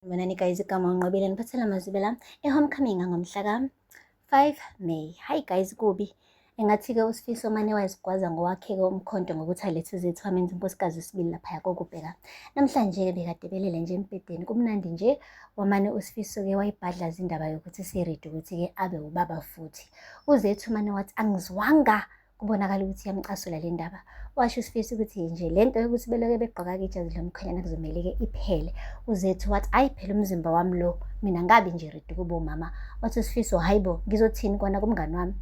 Sanibonani guys, igama uNqobile niphathela amazibela e-homecoming ngomhla ka-5 May. Hi guys, kubi. Engathi-ke uSifiso mane wayezigwaza ngowakhe-ke umkhonto ngokuthi alethe uZethu amenze unkosikazi wesibili laphaya kokubheka. Namhlanje-ke bekade belele nje embhedeni kumnandi nje, wamane uSifiso-ke wayibhadlaza indaba yokuthi seredi ukuthi-ke abe ubaba futhi. UZethu mane wathi angizwanga Kubonakala ukuthi iyamcasula le ndaba. Washo uSifiso ukuthi nje le nto yokuthi beloke begqoka-ke ijazi lomkhwenyana kuzomele-ke iphele. UZethu wathi ayi phela umzimba wami lo, mina ngabi nje ready ukuba umama. Wathi uSifiso hayi bo, ngizothini kona kumngani wami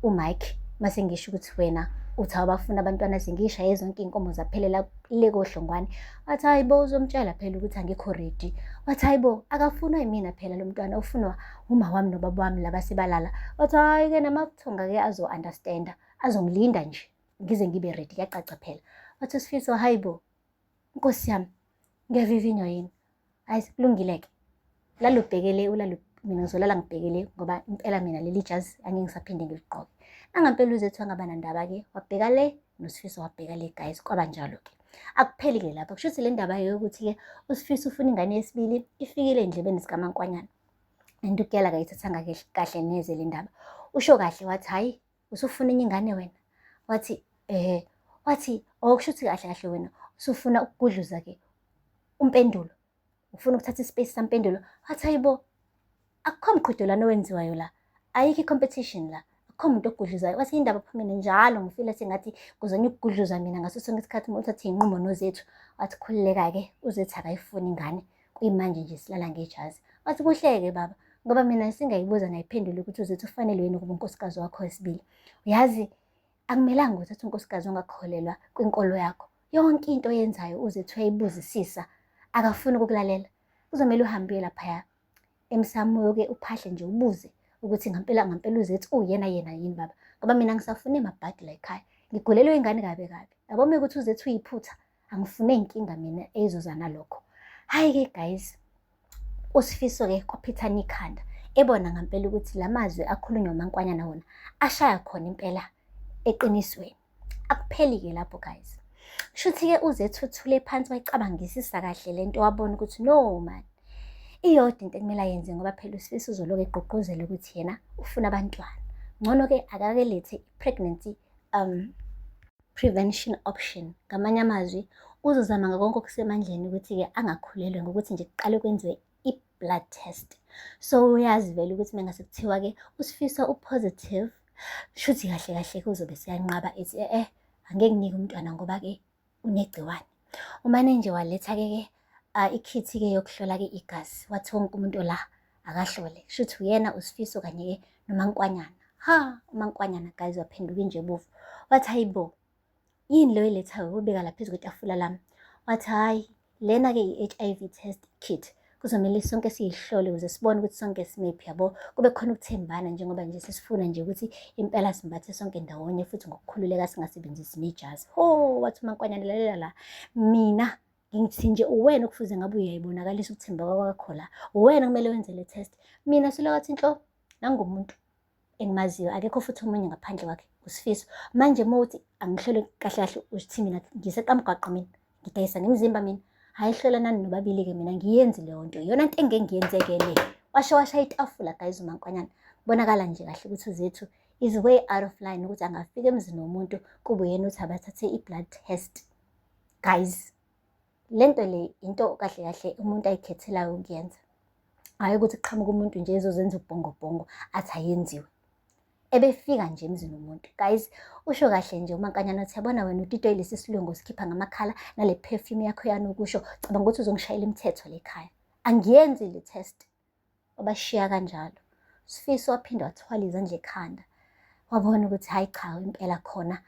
uMike mase ngisho ukuthi wena uthi awubafuni abantwana sengishaye zonke iy'nkomo zaphelela le koHlongwane. Wathi hayi bo, uzomtshela phela ukuthi angikho ready. Wathi hayi bo, akafunwa yimina phela lo mntwana, ufunwa uma wami nobaba wami laba sebalala. Wathi hhayi-ke namathonga-ke azo-understanda, azongilinda nje ngize ngibe ready, kuyacaca phela. Wathi uSifiso, hayi bo, nkosi yami, ngiyavivinywa yini? Hayi kulungile-ke, lala ubhekele, ulale mina ngizolala ngibhekele ngoba impela mina leli jazi angeke ngisaphinde ngiligqoke. Nangampela uZethu angaba nandaba-ke, wabheka le noSifiso wabheka le guys, kwaba njalo-ke. Akupheli-ke lapho, kusho ukuthi le ndaba yokuthi-ke uSifiso ufuna ingane yesibili ifikile ey'ndlebeni zikaMankwanyana. And uKela akayithathanga kahle neze le ndaba. Usho kahle wathi hhayi usufuna enye ingane wena. Wathi wathi okusho ukuthi kahle kahle wena usufuna ukugudluza-ke uMpendulo. Ufuna ukuthatha ispace saMpendulo. Wathi hayi bo, akukho mqhudelwano owenziwayo la. Ayikho i-competition la. Akukho muntu ogudluzayo. Wathi indaba phumile njalo ngifila sengathi kuzanywa ukugudluza mina ngaso sonke isikhathi uma uthatha iy'nqumo noZethu. Wathi khululeka-ke, uZethu akayifuni ingane. Kuyimanje nje silala ngejazi. Wathi kuhleke baba, ngoba mina singayibuza ngayiphendula ukuthi uZethu ufanele yini ukuba unkosikazi wakho wesibili. Uyazi akumelanga uthathe unkosikazi ongakholelwa kwinkolo yakho. Yonke into oyenzayo uZethu uyayibuzisisa, akafuni ukukulalela. Kuzomele uhambe uye laphaya emsamo uyoke uphahle nje ubuze ukuthi ngampela ngampela uZethu uwuyena yena yini baba. Ngoba mina ngisafuna emabhadi la ekhaya. Ngigulelwe ingane kabi kabi. Yabo uma ukuthi uZethu uyiphutha, angifune inkinga mina ezoza nalokho. Hhayi-ke guys, uSifiso-ke kwaphithana ikhanda ebona ngampela ukuthi la mazwi akhulunywa uMankwanyana wona ashaya khona impela eqinisweni. Akupheli-ke lapho guys. Shuthi-ke uZethu uthule phansi wayicabangisisa kahle le nto wabona ukuthi no man, iyodwa into ekumele ayenze ngoba phela uSifiso uzoloku egqugquzela ukuthi yena ufuna abantwana. Ngcono-ke akake lethe i-pregnancy prevention option. Ngamanye amazwi uzozama ngakonke okusemandleni ukuthi-ke angakhulelwe ngokuthi nje kuqale kwenziwe i-blood test. So uyazi vele ukuthi mengase kuthiwa-ke uSifiso u-positive, shuthi kahle kahle-ke uzobe seyanqaba ethi eh angeke nginike umntwana ngoba-ke unegciwane. Umane nje waletha-ke ke ikhithi-ke yokuhlola-ke igazi, wathi wonke umuntu la akahlole. Shuthi uyena uSifiso kanye-ke noMankwanyana. Ha, uMankwanyana guys waphenduka inje ebovu. Wathi hayi bo, yini leyo oyilethayo ubeka la phezu kwetafula lami? Wathi hhayi, lena-ke i-H_I_V test kit. Kuzomele sonke siyihlole ukuze sibone ukuthi sonke simephi yabo. Kube khona ukuthembana njengoba nje sesifuna nje ukuthi impela simbathe sonke ndawonye futhi ngokukhululeka singasebenzisi nejazi. Ho, wathi uMankwanyana lalela la, mina ngithi nje uwena okufuze ngabe uyayibonakalisa ukuthembeka kwakho la. Uwena kumele wenze le test. Mina selokwathi nhlo nangumuntu engimaziyo akekho futhi omunye ngaphandle kwakhe uSifiso. Manje uma uthi angihlole kahle kahle uthi mina ngiseqa mgwaqo mina ngidayisa ngemzimba mina. Hhayi hlola nani nobabili-ke mina ngiyenzi leyo nto. Iyona nto engeke ngiyenzeke le. Washo washaya itafula guys uMankwanyana. Kubonakala nje kahle ukuthi uZethu is way out of line ukuthi angafika emzini womuntu kube uyena uthi abathathe i-blood test. Guys, le nto le into kahle kahle umuntu ayikhethelayo ukuyenza. Hhayi ukuthi kuqhamuka umuntu nje ezozenza ubhongobhongo athi ayenziwe. Ebefika nje emzini womuntu. Guys, usho kahle nje uMankanyana uthi yabona wena utitwa yilesi silungu osikhipha ngamakhala nale perfume yakho yanokusho, cabanga ukuthi uzongishayela imithetho le ekhaya. Angiyenzi le test. Wabashiya kanjalo. Sifiso waphinde wathwala izandla ekhanda. Wabona ukuthi hhayi cha impela khona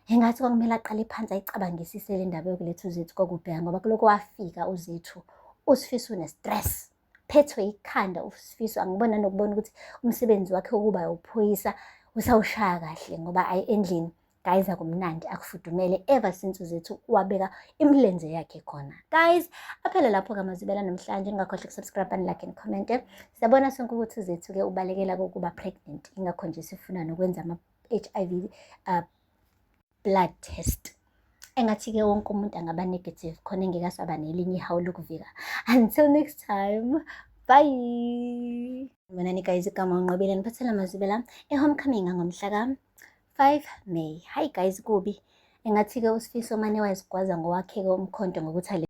engathi kwakumele aqale phansi ayicabangisise le ndaba yokuletha uZethu kokubheka ngoba kulokhu wafika uZethu uSifiso une-stress. Phethwe ikhanda uSifiso, angibona nokubona ukuthi umsebenzi wakhe wokuba uphoyisa usawushaya kahle ngoba ayi endlini guys akumnandi akufudumele ever since uZethu wabeka imilenze yakhe khona. Guys, aphele lapho kamazibela namhlanje, ningakhohlwa ukusubscribe and like and comment. Siyabona sonke ukuthi uZethu ke ubalekela kokuba pregnant, ingakho nje sifuna nokwenza ama-H_I_V blood test. Engathi-ke wonke umuntu angaba negative khona engeke asaba nelinye ihawu lokuvika. Until next time, bye. Bonani guys, igama uNqobile niphathela Mazibela e-homecoming ngomhla ka-5 May. Hi guys, kubi. Engathi-ke uSifiso mane wayezigwaza ngowakhe-ke umkhonto ngokuthi.